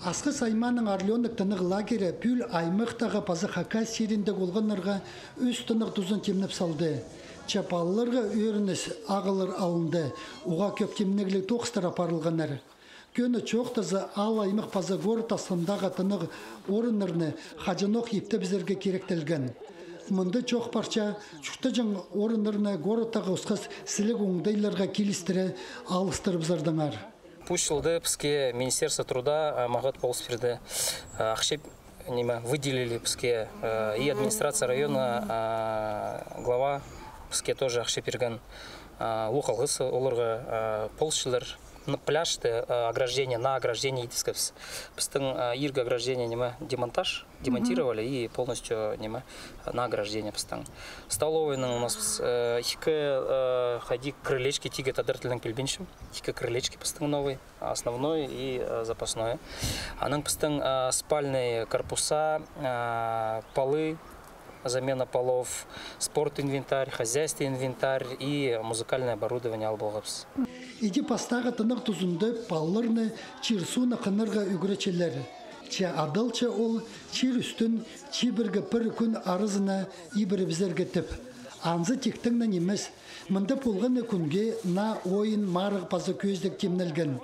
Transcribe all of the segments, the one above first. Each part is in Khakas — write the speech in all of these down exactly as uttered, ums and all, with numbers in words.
Асхыс аймааның «Орлёнок» тынағ лагері пӱӱл аймахтағы паза Хакас чиріндегі олғаннарға ӧс тынағ тузын тимнеп салды. Че палаларға ӧрініс ағылар алнында уғаа кӧп тимнегліг тоғыстар апарылғаннар. Кӧні чоохтаза, аал аймах паза город астындағы тынағ орыннарны хаҷанох иптебізерге киректелген. Мында чоох парча, чуртаҷаң орыннарны городтағы осхас сіліг оңдайларға килістіре алыстырыбызардаңар. Пу чылда піске Министерство труда, а, мағат полыс пирді. А, ахча, ниме, выделили піске, а, и администрация района, а, глава піске тоже ахча пирген. А, улуғ алғыс оларға, а, полысчалар. На пляжты, а, ограждение, на ограждение итіскебіс. Пістің, а, иргі ограждение, ниме, демонтаж, демонтировали и полностью, ниме, на ограждение пістің. Столовыйның у нас, э, ікі, э, хайди крылечки тигі, тадар тілінең пілбинчем. Ікі крылечки пістің новый, основной и, э, запасной. Анаң пістің, э, спальный корпуса, э, полы, замена полов, спорт инвентарь, хозяйственный инвентарь и музыкальное оборудование ал полғабыс. Иди пастағы тынағ тузында палаларны чир-сууны хынарға ӱгретчелер. Че адалча ол чир ӱстӱн чибіргі пір кӱн аразына ибірібізерге тіп. Анзы тиктең нимес. Мында полған на кӱнге наа ойын, марығ паза кӧзідіг тимнелген.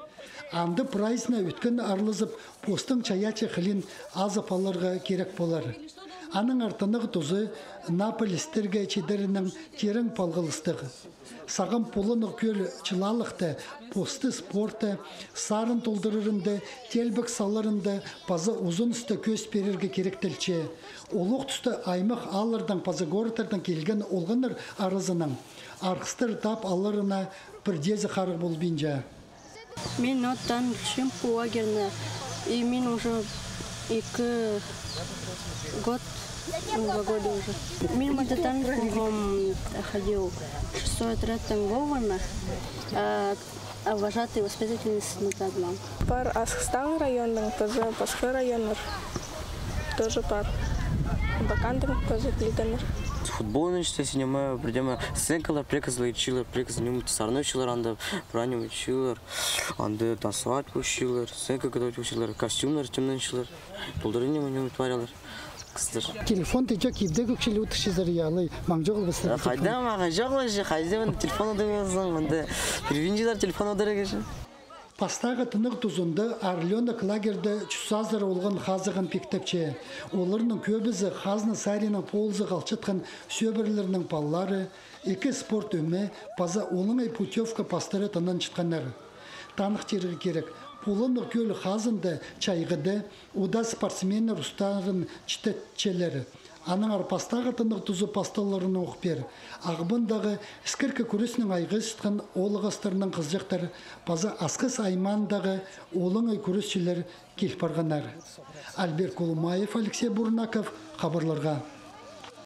Анда прайзына ӧткін аралазып, постың чайаачы хылиин азып аларға кирек полар. Аннаңар тынағ тузы наа пілістерге чидерінең тирең палғалыстығ. Сағам Пуланнығ кӧл чылалыхта посты спортта, сарын толдырарында, теелбек саларында паза узаныста кӧс пирерге киректелче. Олох туста аймах ааллардаң паза городтардаң килген олғаннар аразынаң арғыстар таап аларына пірдеезі харығ полбинча. Мин оттан килчем пу лагерьні, и мин уже ікі год, ну, два года уже. Мин мында таныс полғам, ходил шестой отрядтың Вованы, а, а вожатый воспитательницаны тадылам. Пар Асхыстағы районның, тоже пасха районнар. Тоже пар. Абаканның тоже килгеннер. Футбол ойнап, синема, пірдеме, сценкалар, приказлар итчелер, приказлар, ниме, соревнуютчалар, анда бранивать итчелер, анда танцевать полчалар, сценка готовить полчалар, костюмнар тимненчелер, толдыра ниме, ниме паралар. Кізілер. Телефон тіҷек, ибде кӧкчілі утырчазар, я, алай, маң чоғыл пастар. Хайда, маң чоғыл же, хайда, мында телефон удуңызың, мында пірбинчелер телефон удура кізі. Пастағы тынағ тузында «Орлёнок» лагерьде чӱс азыра олған хазығын пиктепче. Оларның кӧбізі хазна саринаң полызығ алчатхан сӧбірелернің палалары, ікі спорт ӧме паза олаңай путёвка пастыра тынанчатханнар. Таныхтирға кирек, Пуланнығ кӧл хазында чайғыда удаа спортсменнер устарын читірчелер. Аннаңар пастағы тынағ тузы пасталарынаң ох пеер Ағбандағы іскеркі кӱреснең айғасчатхан оолағастарның хызыҷахтар паза Асхыс аймаандағы олаңай кӱресчілер кил парғаннар. Альберт Кулумаев, Алексей Бурнаков, хабарларға.